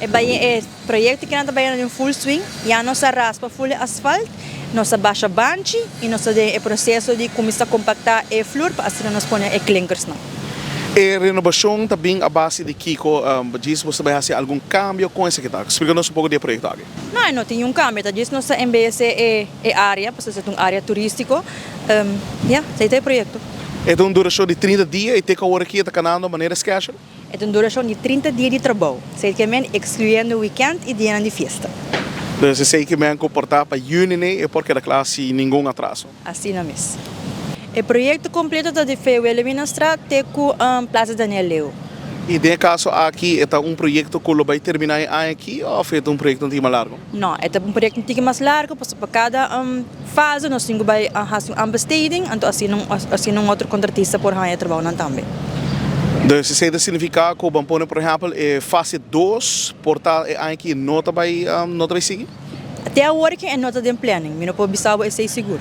E bai e proyecto aki nan ta bayendo den full swing, ya nos a raspa full e asfalt, nos a basha banchi y nos ta den e proceso di cuminsa compacta e flur pa asina nos pone e klinkersnan. E renobacion ta bin a base di kico? Djis bo ta bay haci algun cambio? Con esaki ta? Splica nos un poco di e proyecto aki. No, e no tin niun cambio, ta djis nos ta embellece e area pasobra esaki ta un area turistico. Ya, esey ta e proyecto. E ta un duracion di 30 dia y te cu awor aki e ta canando manera schedule? E ta un durashon di 30 dia di trabou, esei ke men ekskluyendo wikènt i dianan di fiesta. Dus esei ke men ku por ta pa yüni nei e por keda kla sin ningun atraso. Asina mes. E proyekto kompleto ta di Fe Wilhelminastraat te ku Plaza Daniel Leo. I den e kaso aki e ta un proyekto ku lo bai terminá e aña aki òf e ta un proyekto un tiki mas largu? No, e ta un proyekto un tiki mas largu pasobra pa kada Fase nos tin ku bai hasi un aanbesteding, anto asina un asina un otro kontratista por haña e trabounan tambe. Dus esei ta signifiká ku ban pone por ehèmpel e fase dos por ta e aña aki no ta bai no ta bai sigui? Te awor ki e no ta den planning, mi no por bisa bo esei sigur.